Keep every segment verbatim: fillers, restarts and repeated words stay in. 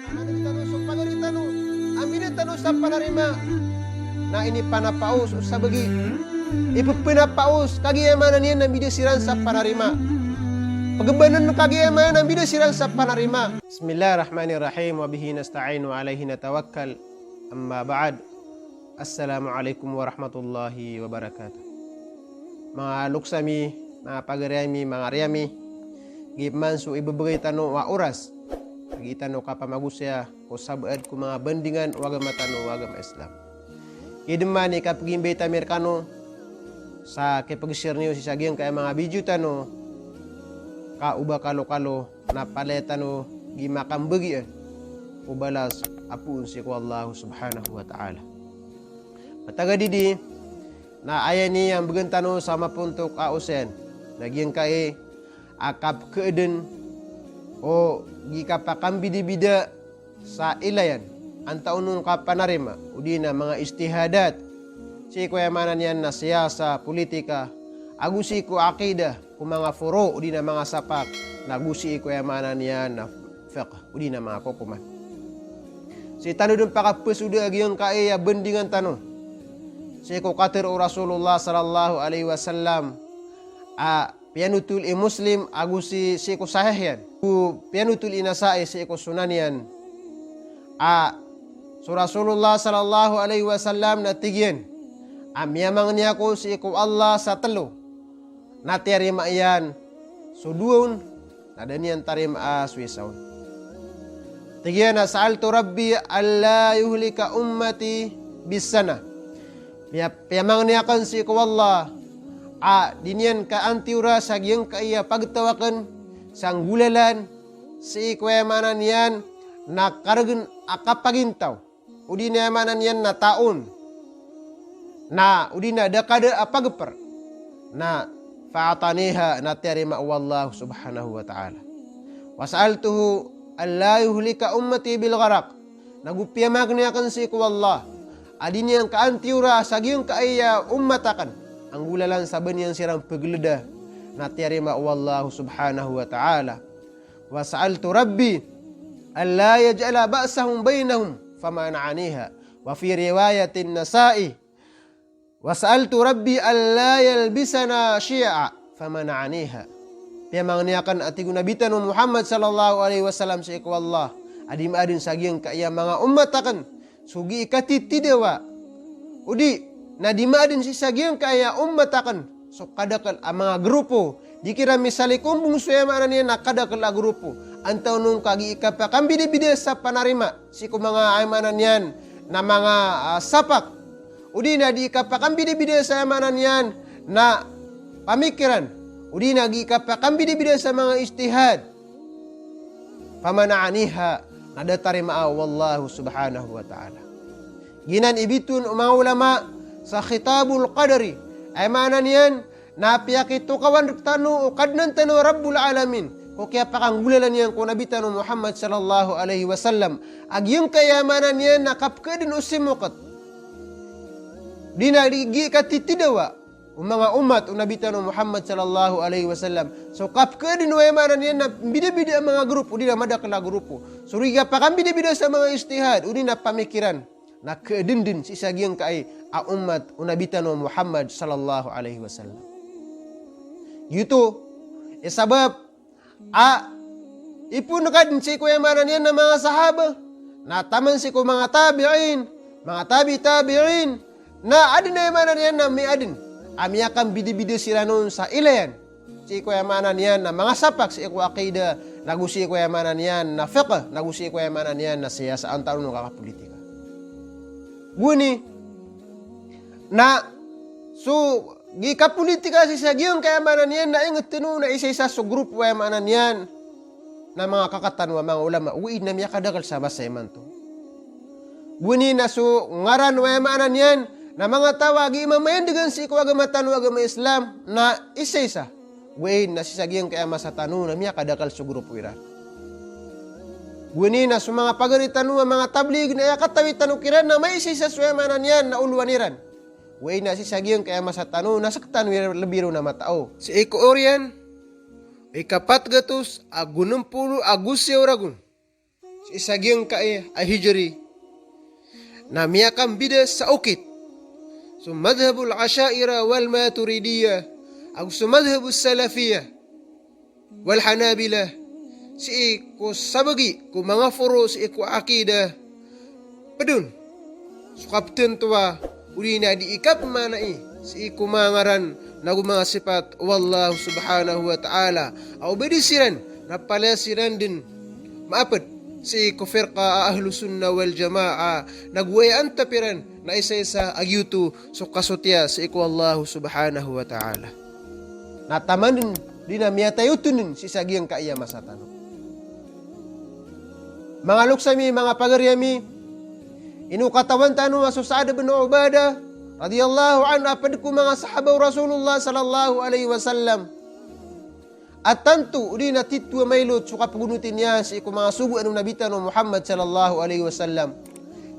Pagari tano so pagari tano a mbida tano sa panarima na inipanapaos o sabagi. Ipepanapaos kagiya maana niyan na mbida siran sa panarima. Pagbanan kagiya maana na mbida siran sa panarima. Bismillahirrahmanirrahim. Wa bihi nasta'in wa alayhi natawakkal. Amma ba'd. Assalamu alaikum warahmatullahi wabarakatuh. Manga loks ami, manga pagari ami, manga ari ami, giya man so ibebegay tano a oras, giya tano kapamagosaya ko sabaad ko manga bandingan o agama tano a agama Islam. Giya man i kapegimbay ami rekano sa kepegshare niyo sii sa giyangkaya manga video tano, ka o ba kalokalo na palaya tano giya makambagian o balas a poon sii ko Allah subhanahu wa ta'ala. Matagad i di, na aya niyan began tano sa mapontok a osayan na giyangkai a kapekeden o giya kapakambidabida sa ilayan antaa on ka panarima, o di na manga ijtihadat sii ko aya maana niyan na siyasa, politika, ago sii ko aqidah, ko manga furu', o di na manga sapak, na go sii ko aya maana niyan na fiqh, o di na manga kokoman. Sii tano den pakapesoda a giyangkai a bandingan tano sii ko katharo o Rasulullah sallallahu alaihi wasallam a piyanotol i Muslim ago sii, sii ko sahih iyan. Ko piyanotol i Nasa'i sii ko sunan iyan. A so Rasulullah sallallahu alaihi wasallam na tig iyan a miyamangni ako sii ko Allah sa telo na tiyarima iyan so dowa on, na da niyan tarimaa so isa on. Tig iyan a sa'altu Rabbi alla yuhlika ummati bis-sanah. Piya-, piyamangni aken sii ko Allah a di niyan kaantiyoraa sa giyangkaya pagtaw aken sa nggolalan sii ko aya maana niyan na karegen a kapagintaw, o di na aya maana niyan na taon, na o di na da kada a pageper. Na fa'ataniha, na tiyarima o Allah subhanahu wa ta'ala. Wa sa'altuhu alla yuhlika ummati bil gharaq. Na go piyamangni aken sii ko Allah a di niyan kaantiyoraa sa giyangkaya ummat aken a nggolalan sa ba niyan siran pegeleda, na tiyarima o Allah subhanahu wa ta'ala. Wa sa'altu Rabbi alla yaj'ala ba'sahum bainahum famana'aniha. Wa fi riwayatin Nasa'i, wa sa'altu Rabbi alla yalbisana shiya'a famana'aniha. Piyamangni aken, a tig o Nabi tano Muhammad sallallahu alaihi wasallam, sii ko Allah a di maaden sa giyangkaya manga ummat aken so gii katitidawa, o di na di maaden sii sa giyangkaya ummat aken so kadakel a manga grupo. Di kiran misalikombong so aya maana niyan na kadakel a grupo antaa on ka gii kapakambidabida sa panarima sii ko manga aya maana niyan na manga, ah, sapak, o di na di kapakambidabida sa aya maana niyan na pamikiran, o di na gii kapakambidabida sa manga ijtihad. Famana'aniha, na da tarimaa o Allah subhanahu wa ta'ala. Giyanan i bitowan o manga ulama sa khitabul qadari. Aya maana niyan na piyakitokawan rektano o Kadnan tano Rabbul Alamin ko kiyapakanggolalan iyan ko Nabi tano Muhammad sallallahu alaihi wasallam a giyangkaya maana niyan na kapekeden o simoket, di na di gii katitidawa o manga ummat o Nabi tano Muhammad sallallahu alaihi wasallam. So kapekeden o aya maana niyan na mbidabida a manga grupo, o di na madakel a grupo. So di kapakambidabida sa manga ijtihad, o di na pamikiran, na kaeden den sii sa giyangkai a ummat o Nabi tano Muhammad sallallahu alaihi wasallam. Giyoto i sabap a ipoon ka den sii ko aya maana niyan na manga sahaba, na taman sii ko manga tabi'in, manga tabi tabi'in, na aden a aya maana niyan na miyaden a miyakambidabida siran on sa ilayan sii ko aya maana niyan na manga sapak sii ko aqida, na go sii ko aya maana niyan na fiqh, na go sii ko aya maana niyan na siyasa, antaa on ka kapolitika. Gowani na so gii kapolitika sii sa giyangkaya maana niyan na inget tano na isaisa so grupo aya maana niyan na manga kakan tano a manga ulama, ogaid na miyakadakel sa masa imanto. Gowani na so ngaran o aya maana niyan na manga taw a gii mamayandegan sii ko agama tano a agama Islam na isaisa. Ogaid na sii sa giyangkaya masa tano na miyakadakel so grupo iran. Gowani na so manga pagari tano a manga tablig na aya katawi tano kiran na maisaisa so aya maana niyan na olowan iran. Ogaid na sii sa giyangkaya masa tano na sktano iran lebi ron a matao. Sii ko oriyan ikapat gatos ago nem polo ago siyaw ragon. sii sa giyangkai a Hijri, na miyakambida sa okit so madhhabul Asha'irah wal Maturidiyah ago so madhhabus Salafiyah wal Hanabilah, sii ko sabagi ko manga furu' sii ko aqidah. Pd on so kaptantoa odi na di ikapmanai sii ko manga ngaran nago manga sipat o Allah subhanahu wa ta'ala. Aw badi siran na palaya siran dn maapd sii ko firqa a Ahlus Sunnah wal Jamaah, nago aya antap iran na isaisa a giyoto so kasotiya sii ko Allah subhanahu wa ta'ala. Na taman dn, di na miyatay oto dn sii sa giyangkai a masa tano. Manga loks ami, manga pagari ami, ino katawan tano a so Sa'd bin Ubadah radiyallahu anhu a pd ko manga sahaba o Rasulullah sallallahu alaihi wasallam a tanto odi na titho a mailot so kapgonoti niyan sii ko manga sogoan o Nabi tano Muhammad sallallahu alaihi wasallam.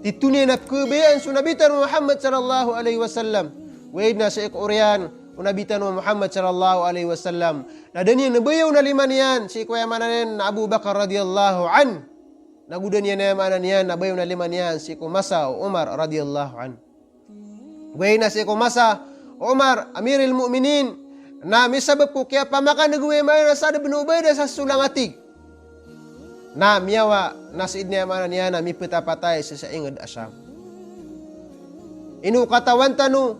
Titho niyan a pkhabayaan so Nabi tano Muhammad sallallahu alaihi wasallam. Oway na sii ko oriyan o Nabi tano Muhammad sallallahu alaihi wasallam, na da niyan a bayaw na lima niyan sii ko aya maana niyan na Abu Bakar radiyallahu anhu. Nago da niyan aya maana niyan na bayaw na lima niyan sii ko masa o Umar radiyallahu anhu. Oway na sii ko masa o Umar, Amiril Mu'minin, na misabap ko kiyapamakan'g o aya maana na Sa'd bin Ubadah sa so langatig. Na miyawa na sii dn aya maana niyan na mipatapatay sii sa ingd a Sham. Ino katawan tano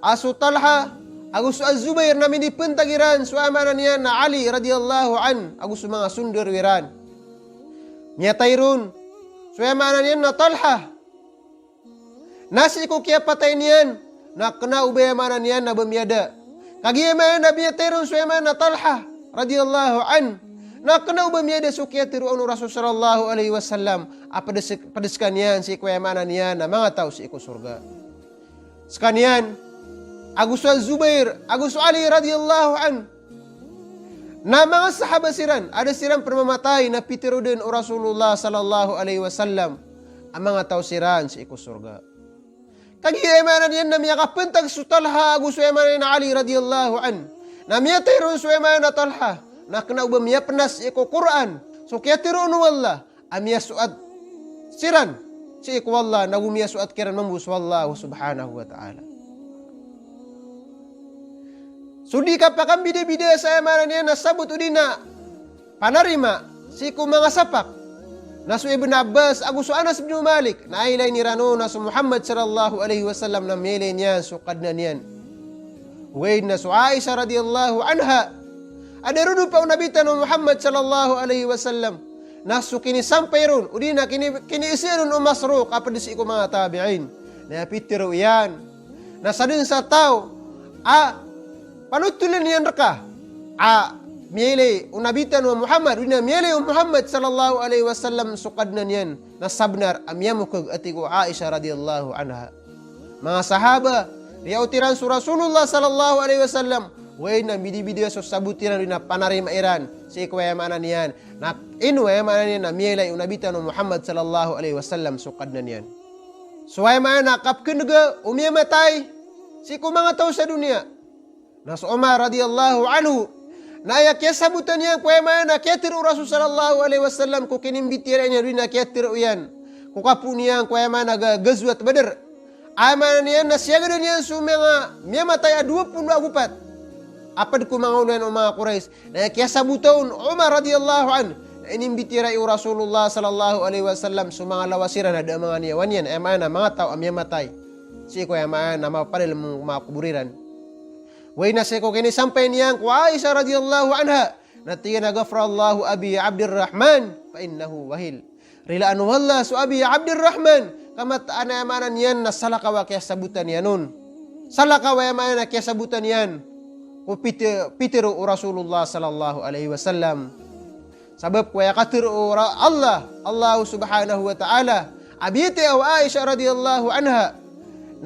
a so Talha ago so Az-Zubair na minipantag iran so aya maana niyan na Ali radiyallahu anhu ago so manga sondaro iran. Miyatay ron so aya maana niyan na Talha. Na sii ko kiyapatay niyan na kna o ba aya maana niyan na ba miyada. Kagiya aya maana na miyatay ron so aya maana na Talha radiyallahu anhu, na kna o ba miyada so kiyatharoa on o Rasul sallallahu alaihi wasallam a pd s-, pd skaniyan sii ko aya maana niyan na manga taw sii ko sorga. Skaniyan ago so Az-Zubair ago so Ali radiyallahu anhu. Na manga sahaba siran a da siran pn mamatay na pitharo dn o Rasulullah sallallahu alaihi wasallam a manga taw siran sii ko sorga. Kagiya aya maana niyan na miyakapantag so Talha ago so aya maana niyan na Ali radiyallahu anhu. Na miyatay ron so aya maana na Talha na kna o ba miyapnas sii ko Qur'an so kiyatharoa on o Allah a miyasoat siran sii ko Allah, nago miyasoat kiran mambo so Allah subhanahu wa ta'ala. So di kapakambidabida sa aya maana niyan na sabot odi na panarima sii ko manga sapak na so Ibn Abbas ago so Anas bin Malik na ilay iran on na so Muhammad sallallahu alaihi wasallam na miyailay niyan so Kadnan iyan. Oway na so Aisha radiyallahu anha a da ron opa o Nabi tano Muhammad sallallahu alaihi wasallam, na so kinisampay ron odi na kini-, kiniisaan on o Masruq a pd sii ko manga tabi'in, na pitharo iyan na sadn sa taw a panothol iyan rka a miyailay o Nabi tano Muhammad, odi na miyailay o Muhammad sallallahu alaihi wasallam so Kadnan iyan, na sabnar a miyamokhag a tig o Aisha radiyallahu anha. Manga sahaba, riyaot iran so Rasulullah sallallahu alaihi wasallam, oway na bidabida so sabot iran odi na panarima iran sii ko aya maana niyan na ino aya maana niyan na miyailay o Nabi tano Muhammad sallallahu alaihi wasallam so Kadnan iyan. So aya maana na kapkhan'ga o miyamatay sii ko manga taw sa doniya na so Umar radiyallahu anhu, na aya kiyasabotan iyan ko aya maana na kiyatharo o Rasul sallallahu alaihi wasallam ko kinimbitiyarai niyan odi na kiyatharo iyan ko kapoon iyan ko aya maana ga-, Ghazwat Badr. Aya maana niyan na siyagadan iyan so manga miyamatay a dowa polo ago pat a pd ko manga oloan o manga Quraysh. Na aya kiyasabota on o Umar radiyallahu anhu na inimbitiyarai o Rasulullah sallallahu alaihi wasallam so manga lawas iran a da a manga niyawa niyan, aya maana na manga taw a miyamatay sii ko aya maana na mapadalm o manga kobor iran. Oway na sii ko kinisampay niyan ko Aisha radiyallahu anha, na tig iyan a, "Ghafarallahu Abi Abdirrahman fa innahu wahil." Rilaan o Allah so Abi Abdirrahman, ka mataan a aya maana niyan na salakaw a kiyasabotan iyan on. Salakaw a aya maana na kiyasabotan iyan ko pit-, pitharo o Rasulullah sallallahu alaihi wasallam. Sabap ko aya katharo o Ra-, Allah, Allah subhanahu wa ta'ala a biyatiya o Aisha radiyallahu anha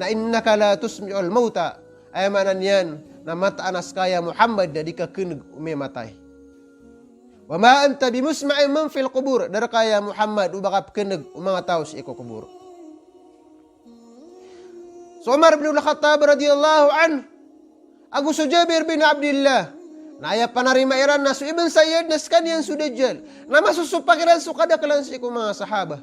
na, "Innaka la tusmi'ul mauta." Aya maana niyan na mataan a ska ya Muhammad na di ka khan'g o miyamatay. "Wa ma anta bimusmi'in man fil qubur." Da rka ya Muhammad o ba kapkhan'g o manga taw sii ko kobor. So Umar bin Al-Khattab radiyallahu anhu ago so Jabir bin Abdillah Na aya panarima iran na so Ibn Sayyad na skaniyan so Dajjal. Na masosopak iran so kadaklan sii ko manga sahaba.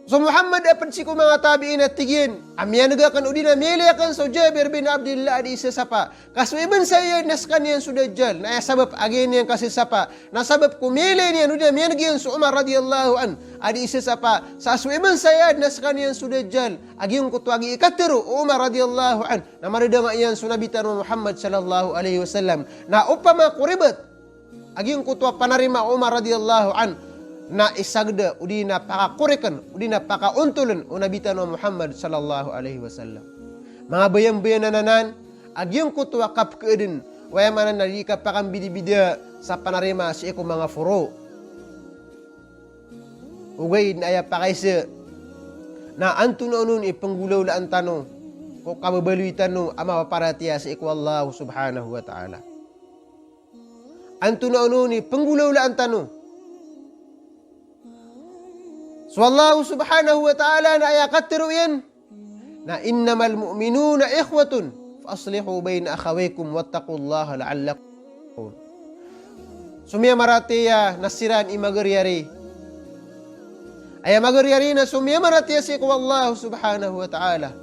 So Muhammad a pd sii ko manga tabi'in a tig iyan a miyan'g akn odi na miyailay akn so Jabir bin Abdillah a di isasapa. Ka so Ibn Sayyad na skaniyan so Dajjal. Na aya sabap a giya niyan kasasapa na sabap ko miyailay niyan odi na miyan'g iyan so Umar radiyallahu anhu a di isasapa. Sa so Ibn Sayyad na skaniyan so Dajjal. A giyangkoto a giya i katharo o Umar radiyallahu anhu na maridanga iyan so Nabi tano Muhammad sallallahu alaihi wasallam. Na opama ko ribat a giyangkoto a panarima o Umar radiyallahu anhu na isagda odi na pakakorikn odi na pakaontoln o Nabi tano Muhammad sallallahu alaihi wasallam. Manga bayan-bayanan anan a giyangkoto a kapkhaadn, aya maana na di kapakambidabida sa panarima sii ko manga furu'. Ogaid na aya pakaisa na antonaa onon i pnggolawlaan tano ko kababaloy tano a mapaparatiyaya sii ko Allah subhanahu wa ta'ala. Antonaa onon i pnggolawlaan tano. So Allah subhanahu wa ta'ala na aya katharo iyan na, "Innamal mu'minuna ikhwatun, fa aslihu bayna akhawaykum wattaqullaha la'allakum tuflihun." So miyamaratiyaya na siran i magariyari. Aya magariyari na so miyamaratiyaya sii ko Allah subhanahu wa ta'ala.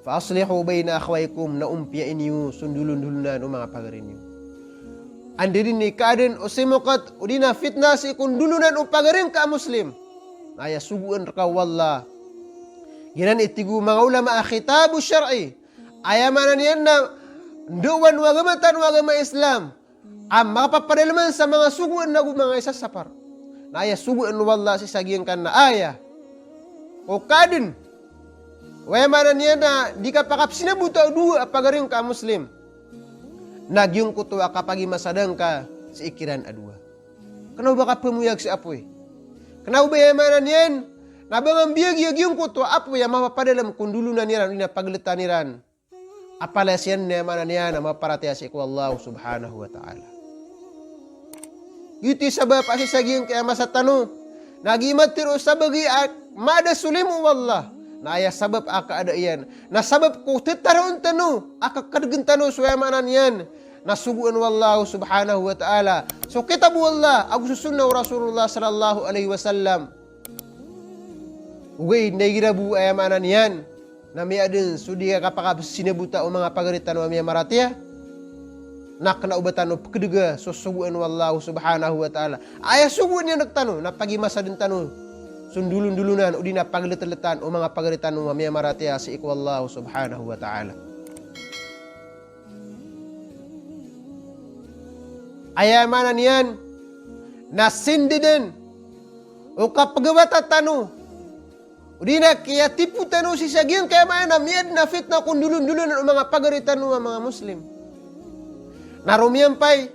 "Fa aslihu bayna akhawaykum," na ompiya niyo so ndolondolonan o manga pagari niyo. Anda dn i kaadn o simokat odi na fitna sii ko ndolonan o pagari ngka a Muslim, na aya sogoan rka o Allah. Giyanan i tig o manga ulama a khitabu shar'i. Aya maana niyan na ndaowan o agama tano a agama Islam a makapapadalman sa manga sogoan ago manga isasapar. Na aya sogoan o Allah sii sa giyangkanan a aya ko kaadn, aya maana niyan na di kapakapsinabota o dowa a pagari ngka a Muslim, na giyangkoto a kapagimasadan ka sii kiran a dowa. Kna o ba kapamoyag sa apoy. Kna o ba, aya maana niyan na ba ngka mbiyagi a giyangkoto a apoy a mapapadalm ko ndolonan iran odi na pagltan iran. A palaya siran na aya maana niyan na maparatiyaya sii ko Allah subhanahu wa ta'ala. Giyoto i sabap a sii sa giyangkai a masa tano na giya matharo o sabagi a maada so limo o Allah. Na aya sabap a kaada iyan na sabap ko tataroon tano a kakadgn tano so aya maana niyan na sogoan o Allah subhanahu wa ta'ala, so kitab o Allah ago so sunnah o Rasulullah sallallahu alaihi wasallam. Ogaid na igira bo aya maana niyan na miyaadn so di kapakapsinabota o manga pagari tano a miyamaratiyaya, na kna o ba tano pkdga so sogoan o Allah subhanahu wa ta'ala. Aya sogoan iyan rktano na pagimasadn tano so ndolondolonan odi na pagltltan o manga pagari tano a miyamaratiyaya sii ko Allah subhanahu wa ta'ala. Aya maana niyan na sindidn o kapgawata tano odi na kiyatipo tano sii sa giyangkai a maana miyaadn a fitna ko ndolondolonan o manga pagari tano a manga Muslim. Na romiyampay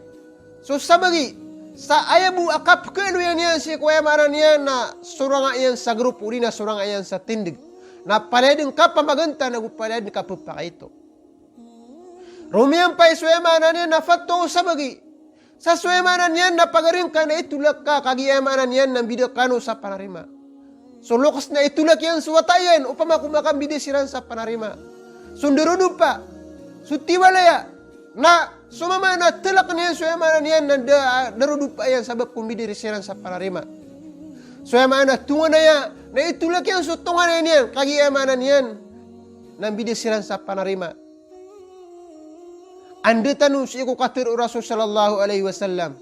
so sabagi sa aya bo a kapkhaaloya niyan sii ko aya maana niyan na soranga iyan sa grupo odi na soranga iyan sa tindg, na palaya dn kapamagantan ago palaya dn kapphakaito. Romiyampay so aya maana niyan na fatwa o sabagi sa so aya maana niyan na pagari ngka na itolak ka kagiya aya maana niyan na mbida kano sa panarima. So loks na itolak iyan so wata iyan opama ko makambida siran sa panarima. So ndarodopa, so tiwalaya, na so mama na tlak iyan so aya maana niyan na da-, darodopa iyan sabap ko mbida siran sa panarima. So aya maana tonganaya na itolak iyan so tonganay niyan kagiya aya maana niyan na mbida siran sa panarima. Anda tano sii ko katharo o Rasul sallallahu alaihi wasallam.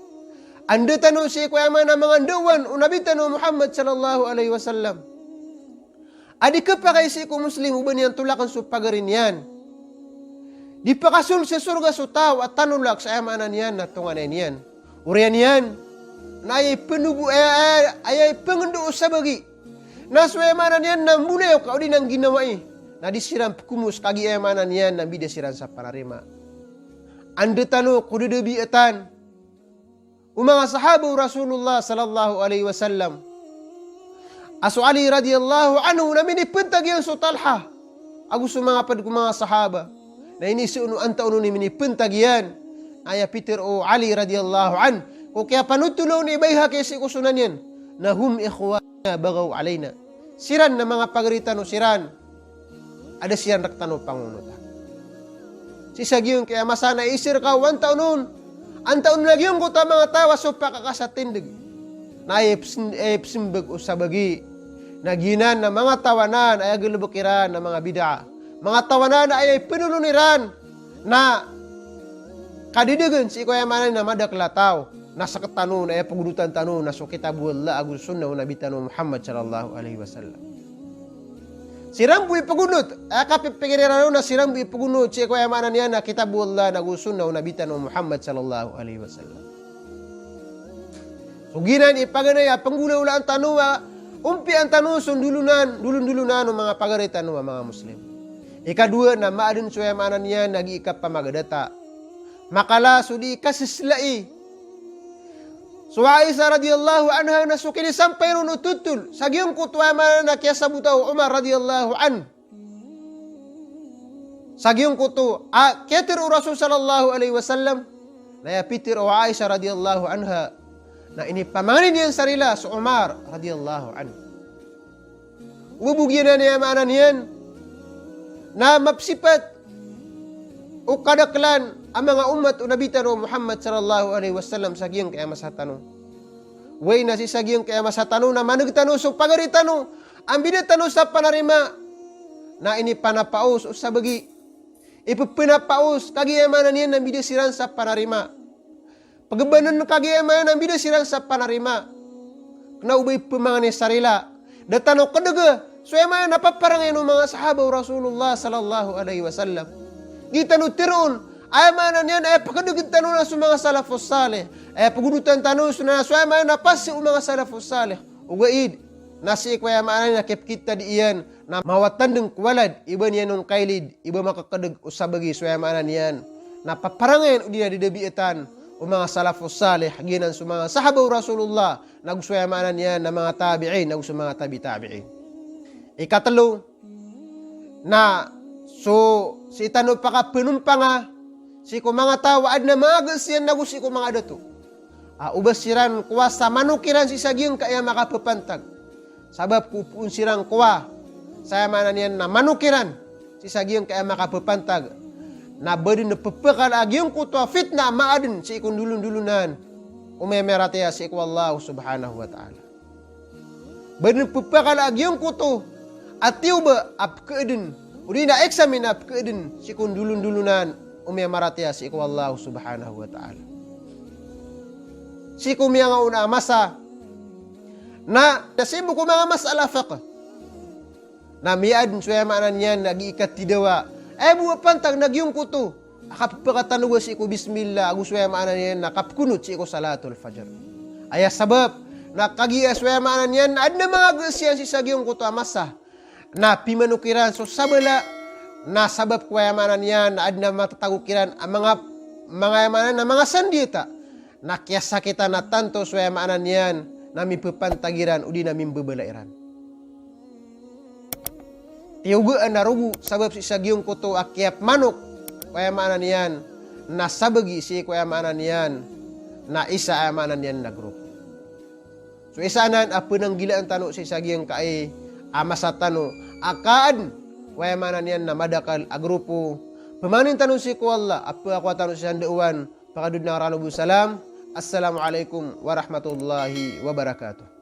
Anda tano sii ko aya maana manga ndaowan o Nabi tano Muhammad sallallahu alaihi wasallam. A di kapakay sii ko Muslim o ba niyan tolakn so pagari niyan. Di pakasold sa sorga so taw a tanolak sa aya maana niyan na tonganay niyan. Oriyan iyan na aya ipnogo, aya, aya, aya ipngndao o sabagi na so aya maana niyan na mbolayoka odi na ngginawai na di siran pkomos kagiya aya maana niyan na mbida siran sa panarima. Anda tano ko dadabiatan o manga sahaba o Rasulullah sallallahu alaihi wasallam a so Ali radiyallahu anhu na minipntag iyan so Talha ago so manga pd ko manga sahaba. Na iniiza on o antaa onon i minipntag iyan. Aya pitharo o Ali radiyallahu anhu ko kiyapanothol on i Bayhaqi sii ko Sunan iyan na, "Hum ikhwanuna baghaw alaina." Siran na manga pagari tano siran a da siran rktano pangonota. sii sa giyangkaya masa na iisir ka o antaa on, antaa on a giyangkoto a manga taw a so pakakasatindg na aya psn-, aya psmbag o sabagi. Na giyanan na manga taw anan a aya galbk iran na manga bid'ah. Manga taw anan a aya ipnolon iran na kadadagn sii ko aya maana niyan na madakl a taw. Na sktano na aya pgondotan tano na so kitab o Allah ago sunnah o Nabi tano Muhammad sallallahu alaihi wasallam. Siran bo i pgonot, aya kapipikir iran on na siran bo i pgonot sii ko aya maana niyan na kitab o Allah ago sunnah o Nabi tano Muhammad sallallahu alaihi wasallam. So giyanan i paganay a pnggolawlaan tano a ompiyaan tano so ndolonan, ndolon-ndolonan o manga pagari tano a manga Muslim. Ikadowa na maaden so aya maana niyan na gii kapamagadata. Makala so dii kaseslai so Aisha radhiyallahu anha na so kinisampay ron o totol sa giyangkoto a aya maana na kiyasabota o Umar radhiyallahu anhu. Sa giyangkoto a kiyatero o Rasul sallallahu alaihi wasallam, na aya pitero o Aisha radhiyallahu anha na inipamangnin iyan sa rila so Umar radhiyallahu anhu. Oba bo giyanan i aya maana niyan na mapsipat o kadaklan a manga ummat o Nabi tano Muhammad sallallahu alaihi wasallam sa giyangkaya masa tano. Oway na sii sa giyangkaya masa tano na maneg tano so pagari tano a mbida tano sa panarima. Na inipanapaos o sabagi, ipepanapaos kagiya aya maana niyan na mbida siran sa panarima. Pagbanan kagiya aya maana na mbida siran sa panarima. Kna o ba ipemangni sa rila. Da tano kdga so aya maana na paparangayan o manga sahaba o Rasulullah sallallahu alaihi wasallam. Di tano teroon aya maana niyan, aya pkdgn tano na so manga salafus salih. Aya pgondotan tano so na so aya maana na pasi o manga salafus salih. Ogaid na sii ko aya maana niyan na kipkita di iyan na mawatandng ko walad, iba niyan on kailid, iba makakdg o sabagi so aya maana niyan na paparangayan odi na dadabiatan o manga salafus salih, giyanan so manga sahaba o Rasulullah, nago so aya maana niyan na manga tabi'in, nago so manga tabi tabi'in. Ikatlo, na so sii tano pakapenompanga sii ko manga taw a adn a manga gaas iyan nago sii ko manga dato a oba siran kowa sa manok iran sii sa giyangkaya makapepantag. Sabap ko poon siran kowa sa aya maana niyan na manok iran sii sa giyangkaya makapepantag, na ba dn pepakala a giyangkoto a fitnah a maaden sii ko ndolon-ndolonan o miyamaratiyaya sii ko Allah subhanahu wa ta'ala. Ba dn pepakala a giyangkoto a tiyoba a pkaadn, odi na examine a pkaadn sii ko ndolon-ndolonan o miyamaratiyaya sii ko Allah subhanahu wa ta'ala. Sii ko miyangaona a masa na sii bo ko manga mas'alah fiqh na miyaadn so aya maana niyan na gii katidawa. Aya bo a pantag na giyangkoto a kapepakatanoga sii ko bismillah ago so aya maana niyan na kapkunot sii ko salatul fajr. Aya sabap na kagiya so aya maana niyan na adn a manga gaas iyan sii sa giyangkoto a masa na pimanok iran so sabala, na sabap ko aya maana niyan na adn a matatago kiran a manga, manga aya maana niyan na manga sandiyata. Na kiyasakitan a tanto so aya maana niyan na mipepantag iran odi na mimbabala iran. Tiyogaan a rogo sabap sii sa giyangkoto a kiyapmanok ko aya maana niyan na sabagi sii ko aya maana niyan na isa aya maana niyan na grupo. So isa anan a penanggilaan tano sii sa giyangkai a masa tano a kaadn ko aya maana niyan na madakl a grupo. Pemangnin tano sii ko Allah a pekakowa tano sii sa ndao on. Pakadodon a rano bo salam. Assalamu alaikum warahmatullahi wabarakatuh.